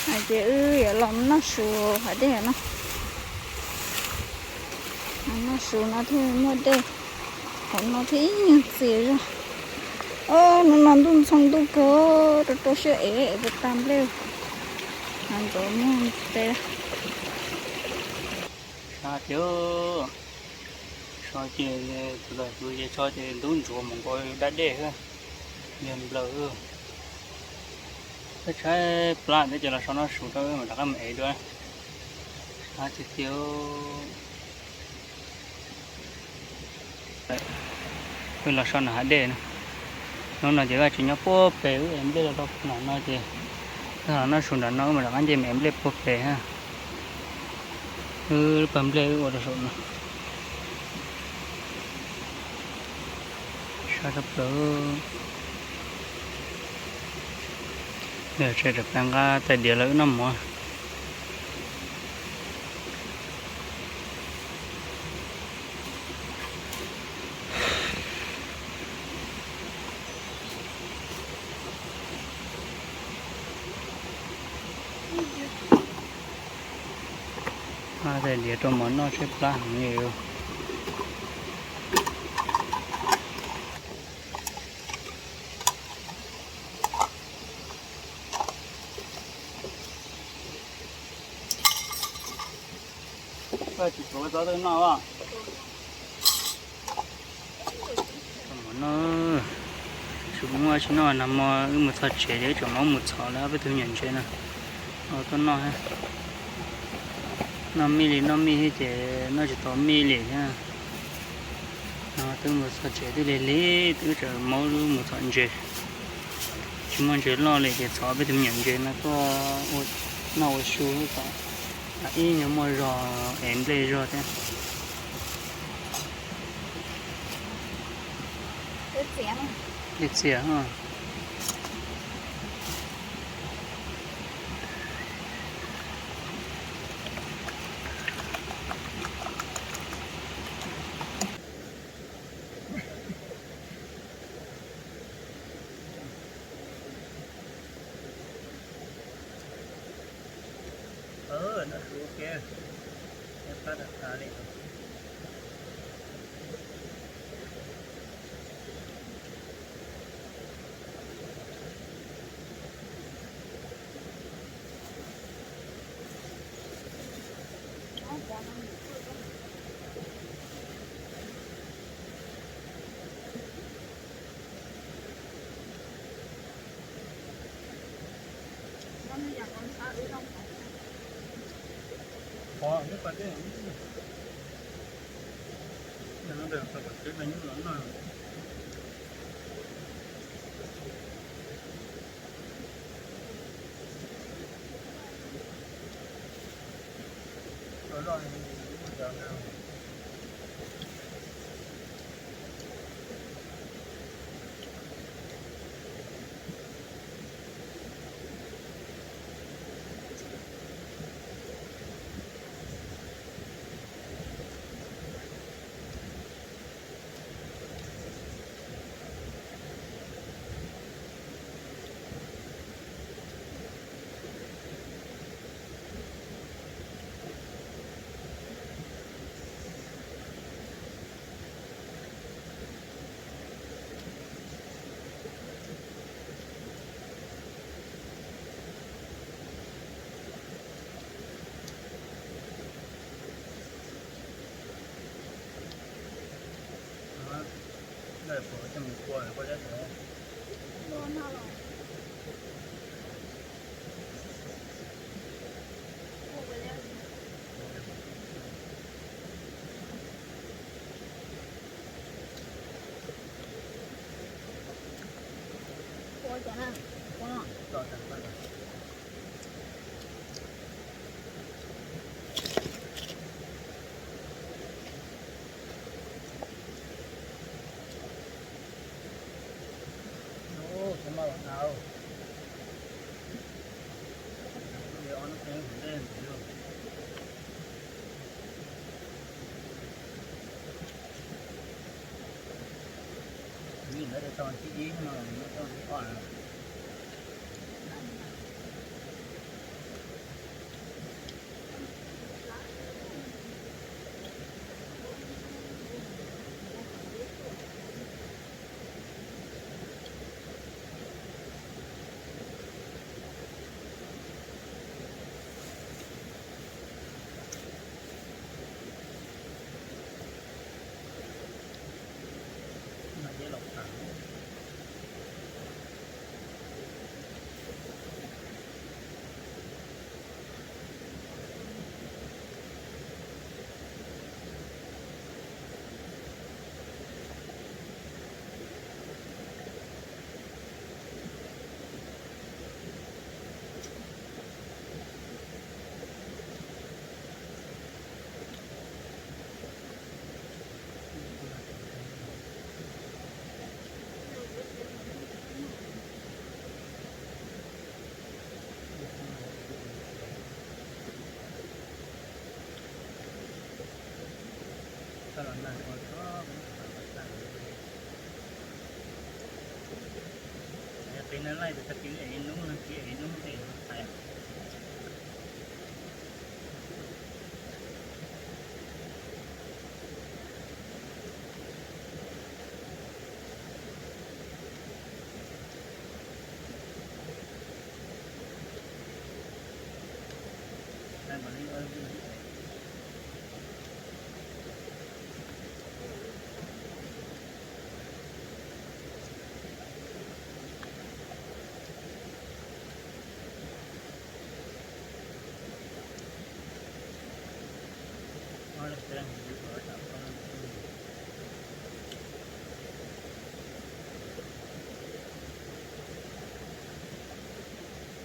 Hais tias wb yuav los noj su hav dej no. Noj su no thiaj muaj dej, hauv no thiaj ib nyuag txias zog. Hnub no ntuj ntxhoo ntuj kawg, rau rau siab ev ev puas tag nplej. Ntxov muag nte. Sab tiag, so ces tus lam tus ces so ces ntub ntsuav mus nkaus dab dej xwb, yog nplaws. Tshaib tshaib plab thiab ces los so noj su rau wb mam rov qab mus ev dua. Sab tiag tiag. Wb los so nram hav dej no. Hnub no ces Vaj tsis nyob puag pem, wb ev nplej los rau nram no ces wb los noj su nram no, wb mam rov qab nce mus ev nplej puag pem ha. Wb lub pawg nplej wb ua rau saum no. Sab tshaj plaws. Nws tseem rov qab nqa tais diav los wb noj mov. Tais diav rau mov noj tshaib plab heev li. Tsis tsuav txob twb noj. Mov no, tsis muaj tsis noj, nag hmo wb mus txog tsev ces wb tseem muab mus txhom lawm peb tug me nyuam ntses no. Tuaj noj, noj mij li noj mij thiab ces noj tsis tau mij li thiab. No twb mus txog tsev twb lig lig, twb tseem muab mus txhom ntses. Tsis muaj ntses loj li ces txhom peb tug me nyuam ntses no tuaj noj ua su xwb, kom ib nyuag muaj zog es nplej zog thiab. Dej txias.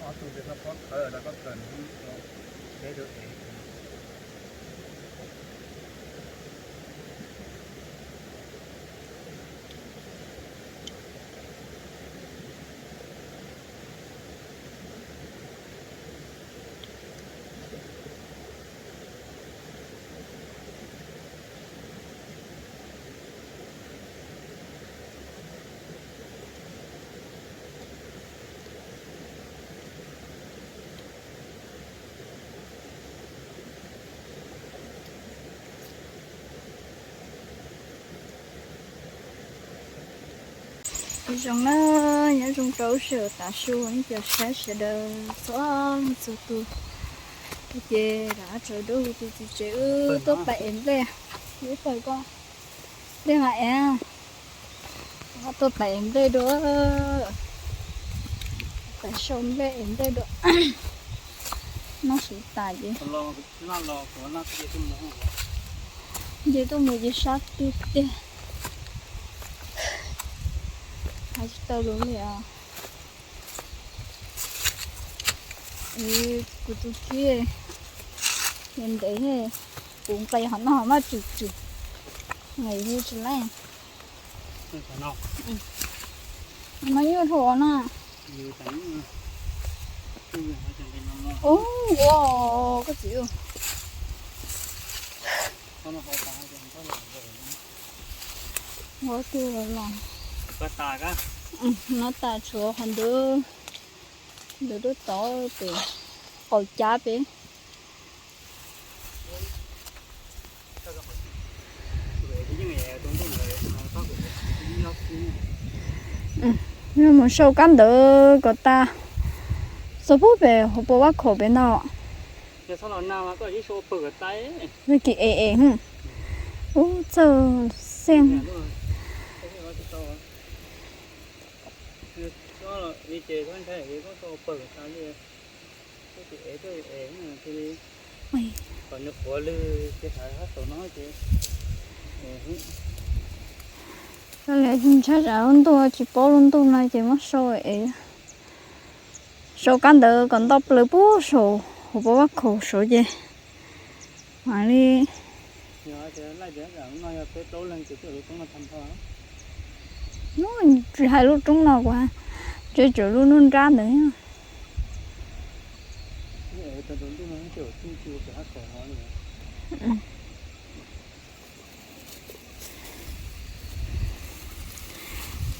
Ob tug ces koj phob khawv los koj kawm ntawv, peb tug ev. Zoo na, nyob zoo rau sawv daws tav su, ib co saib sawv daws txhua leej txhua tus. Ces rov qab tsaus ntuj, tus txiv tsev wb tuaj pais ev nplej, wb pais koj nplej mas ev, tuaj pais ev nplej dua, pais sau nplej ev nplej dua. Noj su tas ces nce tuaj mus ces sab tiag tiag. Hais tsis tau lus li os. Kuv tus kib ntev, kuv nqis qhov no maj tswm tswm, nqis tsis laib. No nyuaj dhau no. Ua, koj txiv. Ua twg los, no tas tshuav qhov ntawd, ntawd lub tod pem, qaum cav pem. Mus sau kab ntawd kom tas, txog pub pem hauv paus vaj khaum pem no. Kis es es, ub txawj xiaj. Ntshai tsam lub ntuj tsis paub lub ntuj no ces muab sau es, sau kab ntawd kom nto plaws pub saum hauv paus vaj khaum saud ces mam li. Tsis hais lub roob no, kuv tseem tshuav lub nruab nrab ntawd.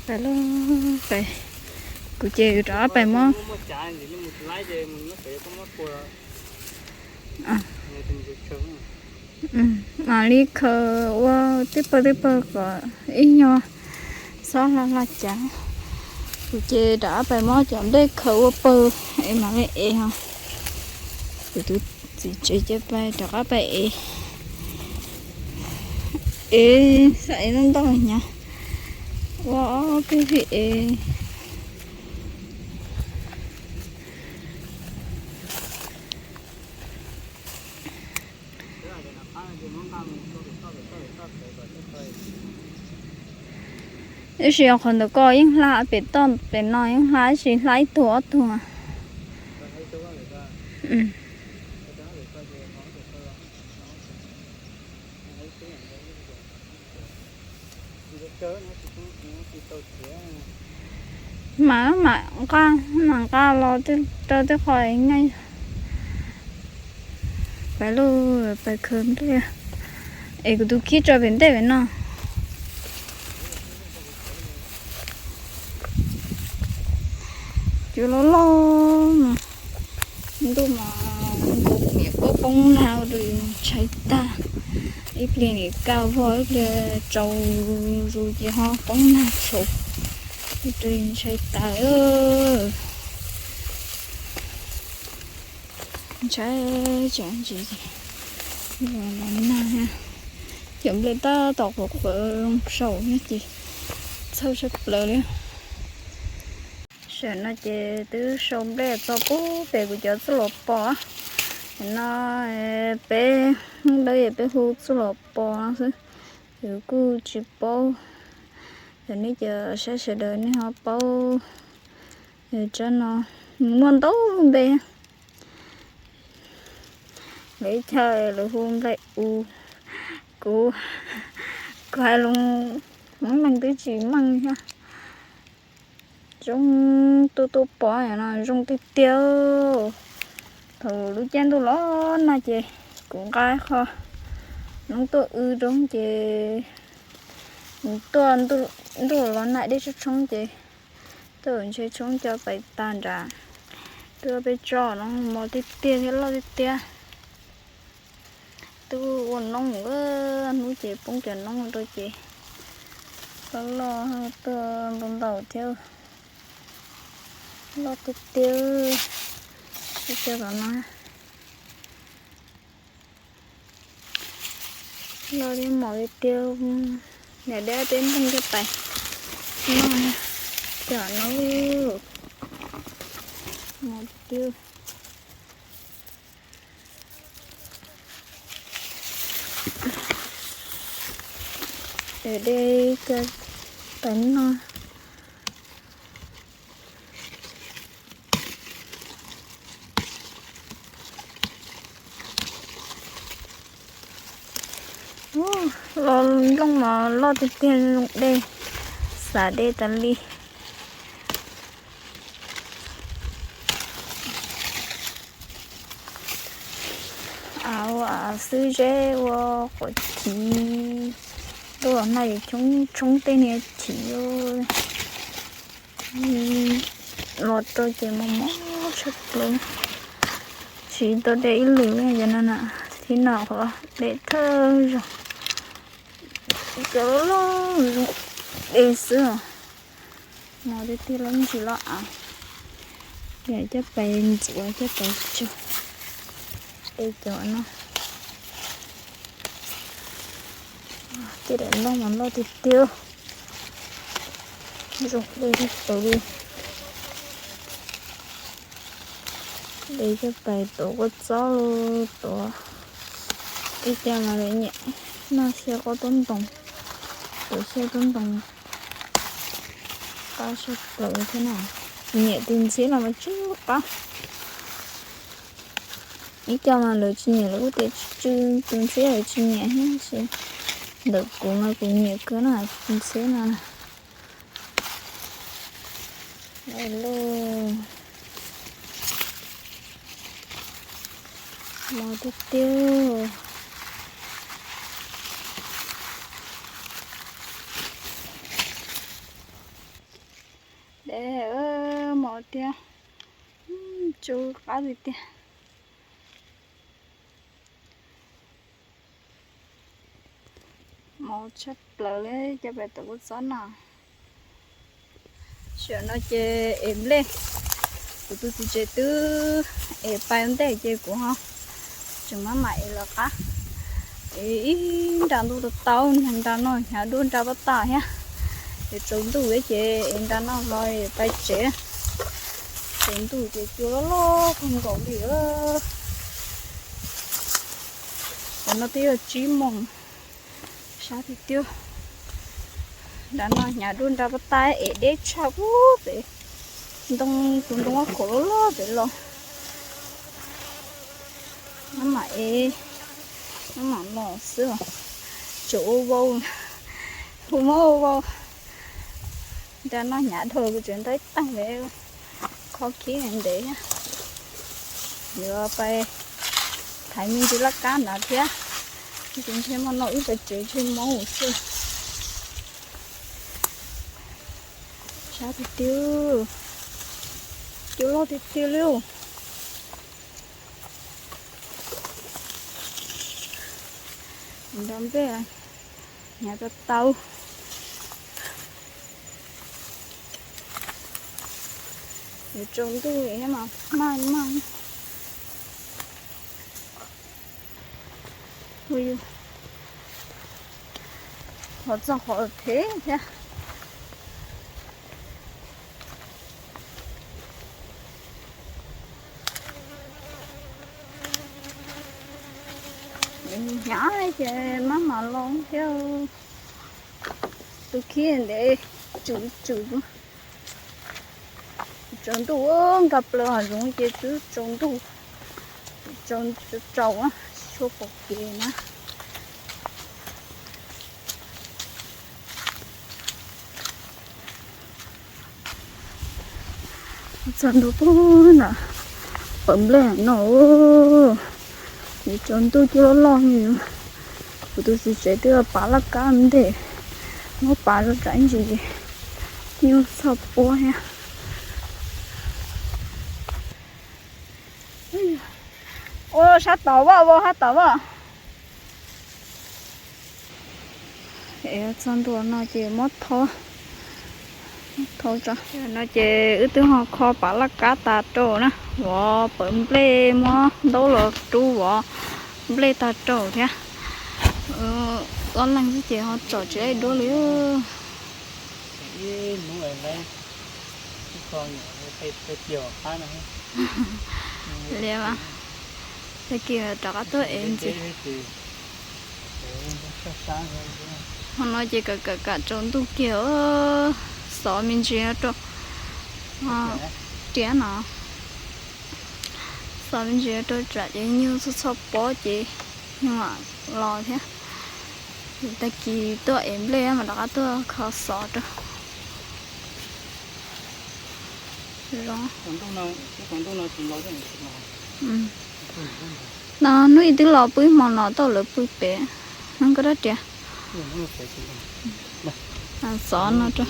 Pais lauj, pais, kuv ces rov qab pais mob. Mam li khaws ua tib pawg tib pawg kom ib nyuag xob hla hla cav. Kuv ces rov qab pais mob cov nplej khaws ua pawg es mam li ev os. Kuv tus txiv tsev ces pais rov qab pais ev, ev xav ev ntau ntau hnyav, ua ob peb vij ev. Tab sis qhov ntawd ko yeej hla pem toj pem no yeej hla, tab sis hla ib tug ob tug. Mam mam nqa, mam nqa los rau tej qho nyob. Pais lauj, pais khaws nplej, Es kuv tus khib tso pem ntej pem no. Cua loj loj no. Ntuj mas ntuj niam poob poob nag ua rau yus ntshai tag. Ib pliag niam kaj vog ib pliag tsaus zus ces ho poob nag tshauv, ua rau yus ntshai tas. Ntshai tseem ntsis los nag thiab. Cov nplej tab tom qhuav qhuav zoo saum thiab ces txhawj tshaj plaws li. Tam sim no ces twb sau nplej txog pub pem kuv cov txuj lom pos. Tam no peb Hmoob Dawb es peb hu txuj lom pos no xwb, yus kuj tsis paub. Yog nej cov saib sawv daws nej ho paub, tsab no muaj ntau npe. Lawv ib chaw lawv hu nplej u, kuv, kuv hais lus Hmoob neeg twb tsis meej thiab. Zoo tuaj tuaj pom no zoo tiag tiag. Thaum lub caij ntuj los nag ces kuv nqa qho noob tuaj w rau ces tuaj ntuj los nag dej tshoob tshoob ces tuaj ntshe tshoob co pais tag nrad. Tuaj peb tso no mos tiag tiag thiab loj tiag tiag. Twb ua noob, hnub ces poob cov noob rau ces loj loj tuaj ntau ntau thiab. Loj tiag tiag. Ib co tom no loj thiab mos tiag tiag. Niam deb peb nplooj coj pais noj cov no, mos tiag. Niam deb coj pais noj. Los nplooj mas loj tiag tiag, zoo dej, xav dej tas li. Av ua av xwb, zeb ua quav chiv. Ntuj los nag es tshoob tshoob tej niag chiv los rau ces mos mos tshaj plaws, tsis tau de ib lwm li. Cov no na, thib no qhuav de thawj zaug, cov loj loj zoo dej xwb os. Mos tiag tiag, loj ntsis loj av. Coj pais ntxuav coj pais tsau. De cov no, tej daim nplooj mas loj tiag tiag, zoo dej tshaj plaws li. De coj pais tuav kua txob los tuav. Ib co mas lawv nyiam noj xyaw qaub tub ntoos, tuav xyaw tub ntoos qab tshaj plaws thiab na. Nyiam tus ntxhiab no mas tsw qab. Ib co mas lawv tsis nyiam, lawv kuj tias tsw, tus ntxhiab lawv tsis nyiam thiab tab sis ntawm kuv mas kuv nyiam kawg na tus ntxhiab no. Mos tiag tiag. Dej, mos tiag, tsw qab tiag tiag. Mos tshaj plaws li, coj pais tuav kua txob no. Tam sim no ces ev nplej, kuv tus txiv tsev twb ev pais ua ntej ces kuv ho tseem maj mam ev lawv qab. Ev ib nra ntuj tau tau, nra no hnyav duaj nra pab tag thiab. Es tsaus ntuj ces ev nra no los pais tsev. Tsaus ntuj ces cua loj loj kawg nkaus li. Tam no twb yog tsib moos sab tiag tiag. Nra no hnyav duaj nra pab tag, ev deb tshaj pub pem ntoo, tus ntoo khaum loj loj pem los. Maj mam ev, maj mam los xwb os. Tseem ua vau, hu mob ua vau. Nra no hnyav dhau, kuv tseem ntau ib teeg li, kho khib ntev thiab. Yuav pais thaiv me ntsis laj kab nrad thiab. Ces ntshe hmo no wb pais tsev ntshe mob xwb. Sab tiag tiag, cua loj tiag tiag li. Nrog nplej hnyav tau tau. Yuav tsaus ntuj thiab mas maj maj. Los txog qhov phem thiab. Hnyav ces maj mam los thiab. Tus khib ntev tswm tswm. Tsaus ntuj, nkag plaws hav zoov ces twb tsaus ntuj, tsaus tsaus, tsis tshua pom kev na. Txog ntua pug na, pawv nplej no, tsaus ntuj cua loj loj li. Kuv tus txiv tsev twb pav laj kab ntej, muab pav rau tsam ib ntsis ces nyuj txhoj puab thiab. Ua sab tod vaj, ua sab tod vaj. Txog ntua no ces muab thau, thau tso. No ces wb twb ho kho pav laj kab tas rau na, vov pawv nplej, muab ntaub los rub vov nplej tag rau thiab. Ob leeg xwb ces ho tsom tsis laib duab li. Li mas, tag kis rov qab tuaj ev ntxiv. Hmo no ces kawm kawm kam tsaus ntuj kiag, xov me ntsis rau riam no, xov me ntsis rau tsam ces nyuj txhoj txhoj pob ces nyuj mam los thiab. Tag kis tuaj ev nplej mas rov qab tuaj kho xov rau. Zoo. No hnub ib twb los pw hmo no, tau lawv pw pem, no koj rab riam. Xov no rau.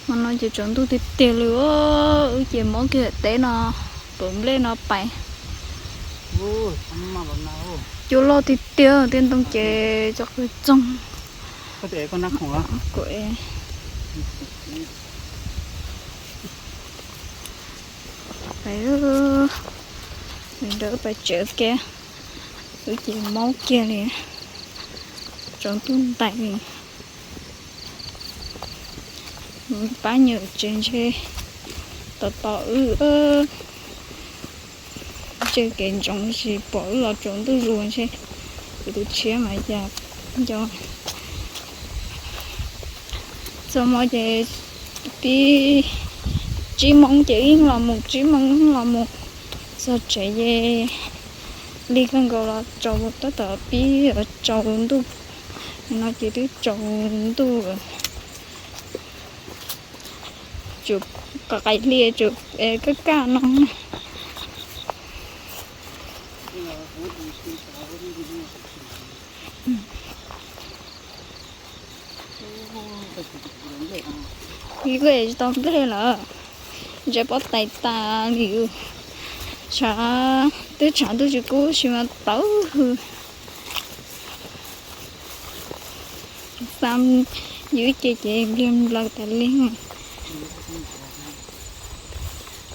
Hmo no ces tsaus ntuj tiag tiag li, wb ces mob kiag teb no, pawv nplej no pais. Cua loj tiag tiag, tej ntoo ces tso qw txoog. Pais, nrog wb pais tsev kiag, wb ces mob kiag li, tsaus ntuj ntais li. Pab nyuam tsev ntshe tos tos wb, ntshe kev ntsoov tsis pom wb los tsaus ntuj zus ntshe. Kuv tus tshiab mas cas nco. Txog hmo ces pib tsib moo ces wb los mus, tsib moo los mus. Txog tsev ces lig kawg nkaus los tsaus, tab tom pib tsaus ntuj. No ces twb tsaus ntuj lawm. Tsum qais hli tsum kaj kaj no. Ib kuj tsis tau nplej lawm, ntshe pob tais tas li. Tshav, twb tshav ntuj tsis kub sis mas tawv hws. Xa yus ib ce ces npliag nplaws tas li.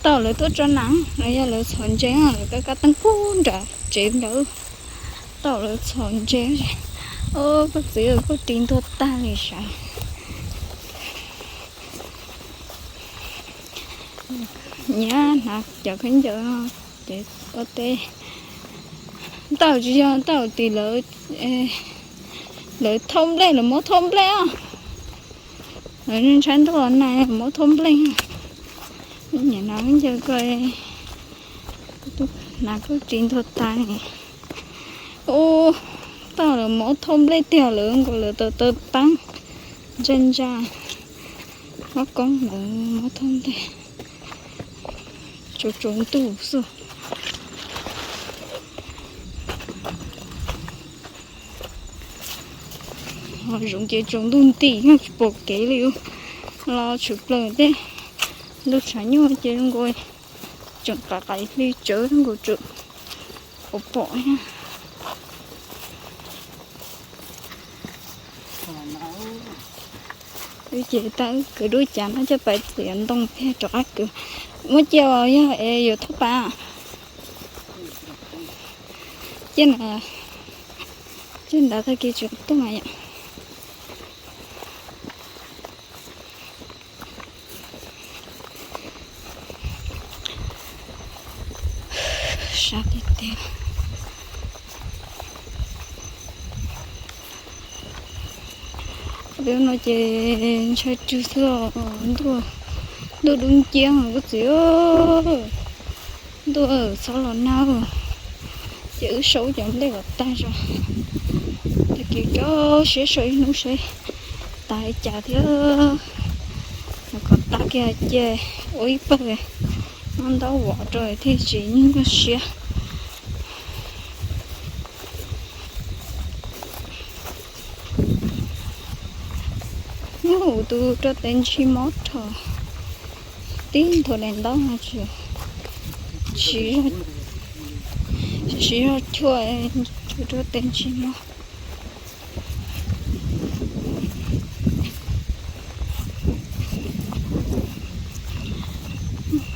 Tau lawv tuaj tso nas los yog lawv txhom ntses, lawv kab kab teeb pug nram tsev ntawd. Tau lawv txhom ntses. Koj txiv, koj ris ntuag tag li sav. Nyiam hnav cov khaub ncaws no ces ua teb. Ntawm tsis yog ntawm tim lawv, lawv thauj nplej, lawv muab thauj nplej os. Lawv ntshai ntuj los nag muab thauj nplej. Nyiam hnav khaub ncaws ko, hnav koj ris ntuag tag. Ub, tau lawv muab thauj nplej tiag, lawv nkaus lawv taw taw teeb ntsa ntsa. Ob koob lawv muab thauj nplej, tsaus tsaus ntuj xwb. Zoov ces tsaus ntuj nti yog tsis pom kev li, los tshwm plaws tej ntug tshav nyuj ces zoo nkaus tseem qaim qaim hli tsawv zoo nkaus tseem pom pom thiab. Wb ces tab kwv duab cav no coj pais txiav ntoo thiab rov qab kwv. Muab cia os, yog es yuav thauj pais. Cia na, cia ntawd tag kis tseem tuaj mas yom. Sab tiag tiag. Peb no ces ntshai tsw xwb os, ntuj, ntuj dub nciab os kuv txiv. Ntuj, txhob los nag. Ces wb sau cov nplej kom tag zog, tag kis rau siab sau ib hnub saib tas li cas thiab. Kom tas kiag ces ua ib pawg, muab ntaub vov rau thiaj tsis nyuaj nyuaj siab. Hnub tus roj tes ntsis mob rho, tib nthua daim ntaub no tsis, tsis yog chua, tus roj tes ntsis mob.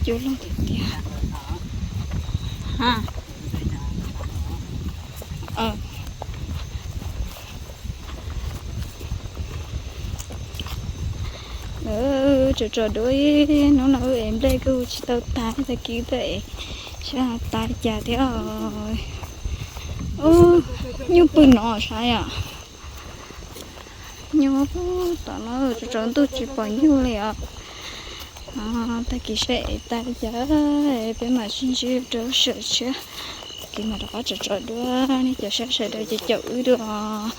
Cua loj tiag tiag. Ha. Tso tso duab, hnub no wb ev nplej kuj tsis tau tag, tag kis wb tuaj ev saib tas li cas thiab. Nyuj pw no sav yom. Nyuj tom no tsaus ntuj tsis pom nyuj li os. Tag kis saib ev tas li cas, peb mam sib ntsib rau sawm tshiab. Tag kis mam rov qab tso tso duab, nej cov saib sawv daws ces caum wb dua os.